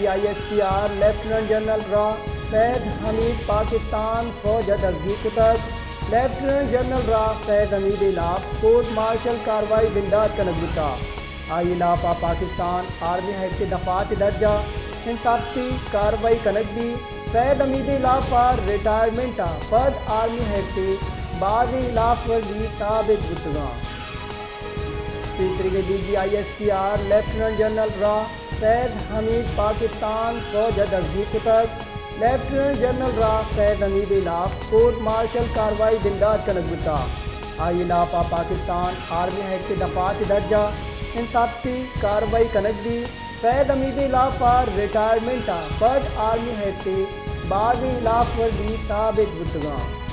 آئی S P R lieutenant general را سید حمید پاکستان فوج ء دزگیر کتگ۔ لیفٹیننٹ جنرل را سید حمید ء ہلاپ کورٹ مارشل کاروائی بندات کنگ بوتگ۔ آئی ء ہلاپ ء پاکستان آرمی ایکٹ ء دفعات ء درجہ انصافتی کاروائی کنگ بیت۔ سید حمید ء ہلاپ ء ریٹائرمنٹ ء پد آرمی ایکٹ ء بازیں ہلاپ ورزی ثابت بوتگاں۔ پیسریگیں D G I S P R lieutenant general را سید حمید پاکستان فوج ء دزگیر کتگ۔ لیفٹیننٹ جنرل را سید حمید ء ہلاپ کورٹ مارشل کاروائی بندات کنگ بوتگ۔ آئی ء ہلاپ ء پاکستان آرمی ایکٹ ء دفعات ء درجہ انصافتی کاروائی کنگ بیت۔ سید حمید ء ہلاپ ء ریٹائرمنٹ ء پد آرمی ایکٹ ء بازیں ہلاپ ورزی ثابت بوتگاں۔